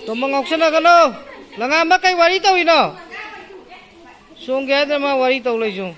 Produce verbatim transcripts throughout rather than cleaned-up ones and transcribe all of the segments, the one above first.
ꯇꯣꯝꯕ ꯉꯥꯎꯁꯟꯅꯒꯅꯣ꯫ ꯂꯉꯥꯝꯕ ꯀꯩ ꯋꯥꯔꯤ ꯇꯧꯔꯤꯅꯣ? ꯆꯣꯡꯒꯦ ꯍꯥꯏꯗꯅ ꯃꯥ ꯋꯥꯔꯤ ꯇꯧ ꯂꯩꯁꯨ꯫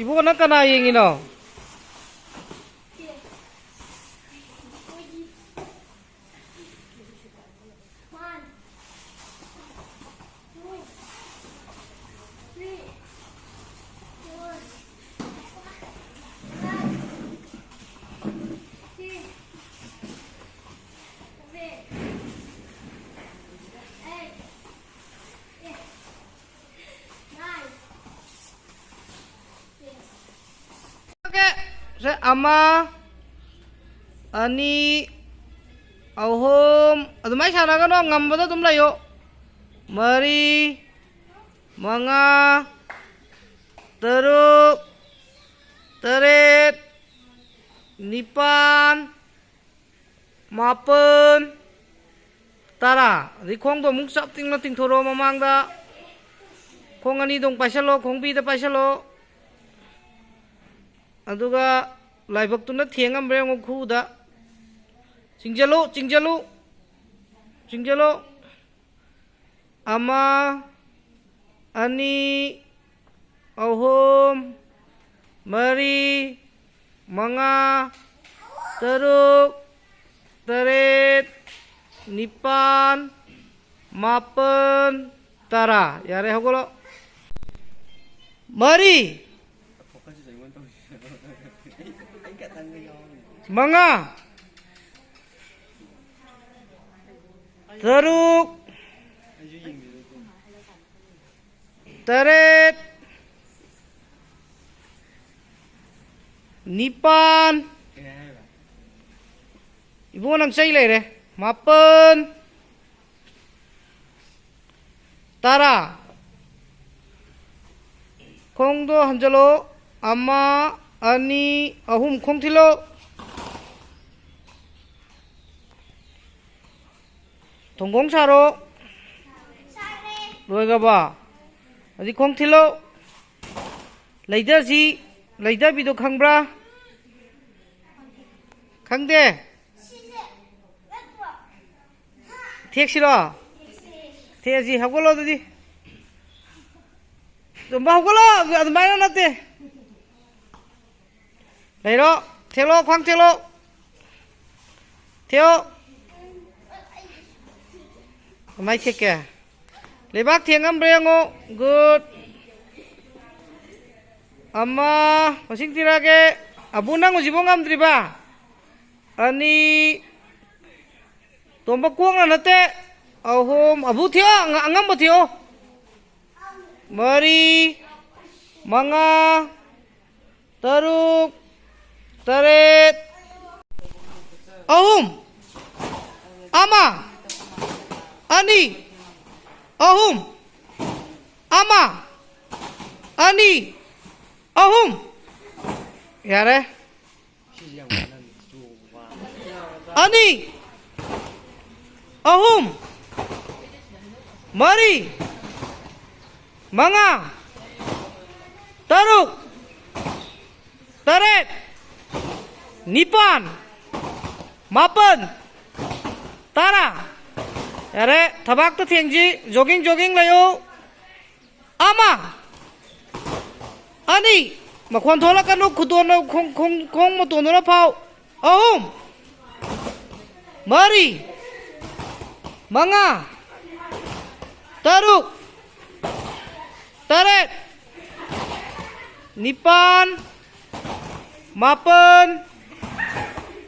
ꯏꯕꯨꯡꯉꯣ, ꯅꯪ ꯀꯅꯥ ꯌꯦꯡꯉꯤꯅꯣ? ꯁꯦ, ꯑꯃ, ꯑꯅꯤ, ꯑꯍꯨꯝ, ꯑꯗꯨꯃꯥꯏꯅ ꯁꯥꯟꯅꯒꯅꯣ, ꯉꯝꯕꯗ ꯑꯗꯨꯝ ꯂꯩꯌꯣ꯫ ꯃꯔꯤ, ꯃꯉꯥ, ꯇꯔꯨꯛ, ꯇꯔꯦꯠ, ꯅꯤꯄꯥꯟ, ꯃꯥꯄꯟ, ꯇꯔꯥ꯫ ꯑꯗꯩ ꯈꯣꯡꯗꯣ ꯑꯃꯨꯛ ꯆꯞ ꯇꯤꯡꯅ ꯇꯤꯡꯊꯣꯔꯛꯑꯣ ꯃꯃꯥꯡꯗ꯫ ꯈꯣꯡ ꯑꯅꯤꯗꯣ ꯑꯃꯨꯛ ꯄꯥꯏꯁꯜꯂꯣ, ꯈꯣꯡꯕꯤꯗ ꯄꯥꯏꯁꯜꯂꯣ꯫ ꯑꯗꯨꯒ ꯂꯥꯏꯕꯛꯇꯨꯅ ꯊꯦꯡꯉꯝꯕ꯭ꯔꯥ ꯌꯦꯡꯉꯣ ꯈꯨꯗ꯫ ꯆꯤꯡꯖꯜꯂꯨ, ꯆꯤꯡꯖꯜꯂꯨ꯫ ꯆꯤꯡꯁꯤꯜꯂꯨ꯫ ꯑꯃ, ꯑꯅꯤ, ꯑꯍꯨꯝ, ꯃꯔꯤ, ꯃꯉꯥ, ꯇꯔꯨꯛ, ꯇꯔꯦꯠ, ꯅꯤꯄꯥꯟ, ꯃꯥꯄꯟ, ꯇꯔꯥ꯫ ꯌꯥꯔꯦ, ꯍꯧꯒꯠꯂꯣ꯫ ꯃꯔꯤ, ꯃꯉꯥ, ꯇꯔꯨꯛ, ꯇꯔꯦꯠ, ꯅꯤꯄꯥꯟ꯫ ꯏꯕꯨꯡꯉꯣ, ꯅꯪ ꯆꯩ ꯂꯩꯔꯦ꯫ ꯃꯥꯄꯟ, ꯇꯔꯥ꯫ ꯈꯣꯡꯗꯣ ꯍꯟꯖꯜꯂꯣ꯫ ꯑꯃ, ꯑꯅꯤ, ꯑꯍꯨꯝ꯫ ꯈꯣꯡ ꯊꯤꯜꯂꯣ꯫ ꯊꯣꯡꯒꯣꯡ ꯁꯥꯔꯣ꯫ ꯂꯣꯏꯈ꯭ꯔꯕꯣ? ꯑꯗꯨꯗꯤ ꯈꯣꯡ ꯊꯤꯜꯂꯣ꯫ ꯂꯩꯊꯁꯤ, ꯂꯩꯊꯕꯤꯗꯣ ꯈꯪꯕ꯭ꯔꯥ? ꯈꯪꯗꯦ? ꯊꯦꯛꯁꯤꯔꯣ? ꯊꯦꯛꯑꯁꯤ, ꯍꯧꯒꯠꯂꯣ ꯑꯗꯨꯗꯤ꯫ ꯇꯣꯝꯕ, ꯍꯧꯒꯠꯂꯣ꯫ ꯑꯗꯨꯃꯥꯏꯅ ꯅꯠꯇꯦ꯫ ꯂꯩꯔꯣ꯫ ꯊꯦꯛꯂꯣ, ꯈ꯭ꯋꯥꯡ ꯊꯦꯛꯂꯣ꯫ ꯊꯦꯛꯑꯣ꯫ ꯀꯃꯥꯏ ꯊꯦꯛꯀꯦ? ꯂꯩꯕꯥꯛ ꯊꯦꯛ ꯉꯝꯕ꯭ꯔꯥ ꯌꯦꯡꯉꯣ꯫ Good꯫ ꯑꯃ, ꯃꯁꯤꯡ ꯊꯤꯔꯛꯑꯒꯦ꯫ ꯑꯕꯨ, ꯅꯪ ꯍꯧꯖꯤꯛꯐꯥꯎ ꯉꯝꯗ꯭ꯔꯤꯕ? ꯑꯅꯤ꯫ ꯇꯣꯝꯕ, ꯀꯣꯛꯅ ꯅꯠꯇꯦ꯫ ꯑꯍꯨꯝ꯫ ꯑꯕꯨ ꯊꯤꯌꯣ, ꯑꯉ-, ꯑꯉꯝꯕ ꯊꯤꯌꯣ꯫ ꯃꯔꯤ, ꯃꯉꯥ, ꯇꯔꯨꯛ, ꯇꯔꯦꯠ, ꯑꯍꯨꯝ, ꯑꯃ, ꯑꯅꯤ, ꯑꯍꯨꯝ, ꯑꯃ, ꯑꯅꯤ, ꯑꯍꯨꯝ꯫ ꯌꯥꯔꯦ꯫ ꯑꯅꯤ, ꯑꯍꯨꯝ, ꯃꯔꯤ, ꯃꯉꯥ, ꯇꯔꯨꯛ, ꯇꯔꯦꯠ, ꯅꯤꯄꯥꯟ, ꯃꯥꯄꯟ, ꯇꯔꯥ꯫ ꯌꯥꯔꯦ, ꯊꯕꯥꯛꯇ ꯊꯦꯡꯁꯤ꯫ ꯖꯣꯒꯤꯡ, ꯖꯣꯒꯤꯡ ꯂꯩꯌꯨ꯫ ꯑꯃ, ꯑꯅꯤ, ꯃꯈꯣꯟ ꯊꯣꯛꯂꯛꯀꯅꯨ, ꯈꯨꯗꯣꯟꯅ ꯈꯣꯡ, ꯈꯣꯡ, ꯈꯣꯡ ꯃꯇꯣꯟꯗꯨꯅ ꯐꯥꯎ꯫ ꯑꯍꯨꯝ, ꯃꯔꯤ, ꯃꯉꯥ, ꯇꯔꯨꯛ, ꯇꯔꯦꯠ, ꯅꯤꯄꯥꯟ, ꯃꯥꯄꯟ,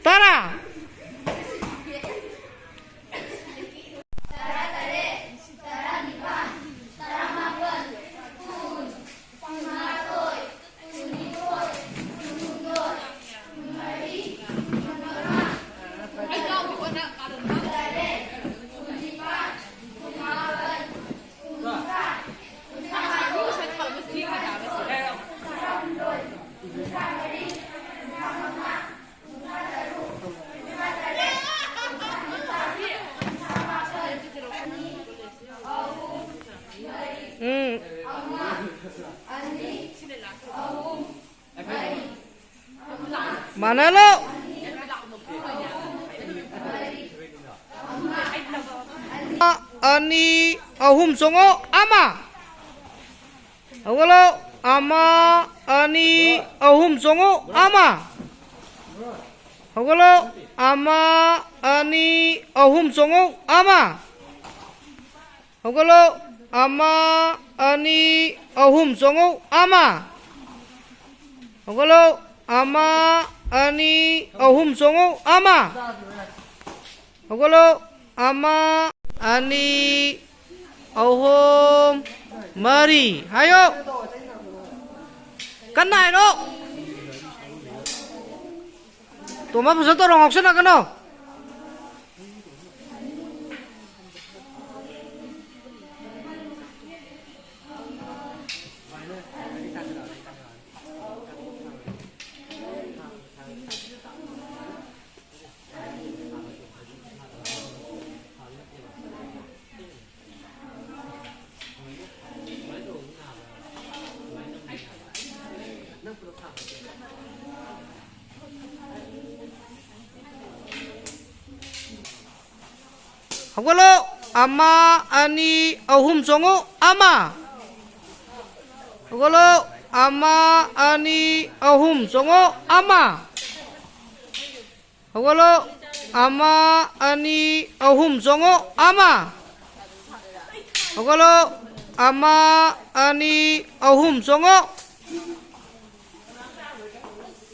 ꯇꯔꯥ꯫ ꯎꯝ꯫ ꯃꯥꯟꯅꯍꯜꯂꯣ꯫ ꯑꯅꯤ, ꯑꯍꯨꯝ, ꯆꯣꯡꯉꯣ꯫ ꯑꯃ꯫ ꯍꯧꯒꯠꯂꯣ꯫ ꯑꯃ, ꯑꯅꯤ, ꯑꯍꯨꯝ, ꯆꯣꯡꯉꯨ꯫ ꯑꯃ꯫ ꯍꯧꯒꯠꯂꯣ꯫ ꯑꯃ, ꯑꯅꯤ, ꯑꯍꯨꯝ, ꯆꯣꯡꯉꯨ꯫ ꯑꯃ꯫ ꯍꯧꯒꯠꯂꯣ꯫ ꯑꯃ, ꯑꯅꯤ, ꯑꯍꯨꯝ, ꯆꯣꯡꯉꯨ꯫ ꯑꯃ꯫ ꯍꯧꯒꯠꯂꯣ꯫ ꯑꯃ, ꯑꯅꯤ, ꯑꯍꯨꯝ, ꯆꯣꯡꯉꯨ꯫ ꯑꯃ꯫ ꯍꯧꯒꯠꯂꯣ꯫ ꯑꯃ, ꯑꯅꯤ, ꯑꯍꯨꯝ, ꯃꯔꯤ꯫ ꯍꯥꯏꯌꯣ꯫ ꯀꯟꯅ ꯍꯥꯏꯔꯣ꯫ ꯇꯣꯝꯕ, ꯐꯖꯅ ꯇꯧꯔꯣ, ꯉꯥꯎꯁꯟꯅꯒꯅꯣ꯫ ꯍꯧꯒꯠꯂꯣ꯫ ꯑꯃ, ꯑꯅꯤ, ꯑꯍꯨꯝ, ꯆꯣꯡꯉꯨ꯫ ꯑꯃ꯫ ꯍꯧꯒꯠꯂꯣ꯫ ꯑꯃ, ꯑꯅꯤ, ꯑꯍꯨꯝ, ꯆꯣꯡꯉꯨ꯫ ꯑꯃ꯫ ꯍꯧꯒꯠꯂꯣ꯫ ꯑꯃ, ꯑꯅꯤ, ꯑꯍꯨꯝ, ꯆꯣꯡꯉꯨ꯫ ꯑꯃ꯫ ꯍꯧꯒꯠꯂꯣ꯫ ꯑꯃ, ꯑꯅꯤ, ꯑꯍꯨꯝ, ꯆꯣꯡꯉꯨ꯫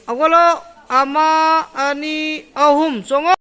ꯍꯧꯒꯠꯂꯣ꯫ ꯑꯃ, ꯑꯅꯤ, ꯑꯍꯨꯝ, ꯆꯣꯡꯉꯣ꯫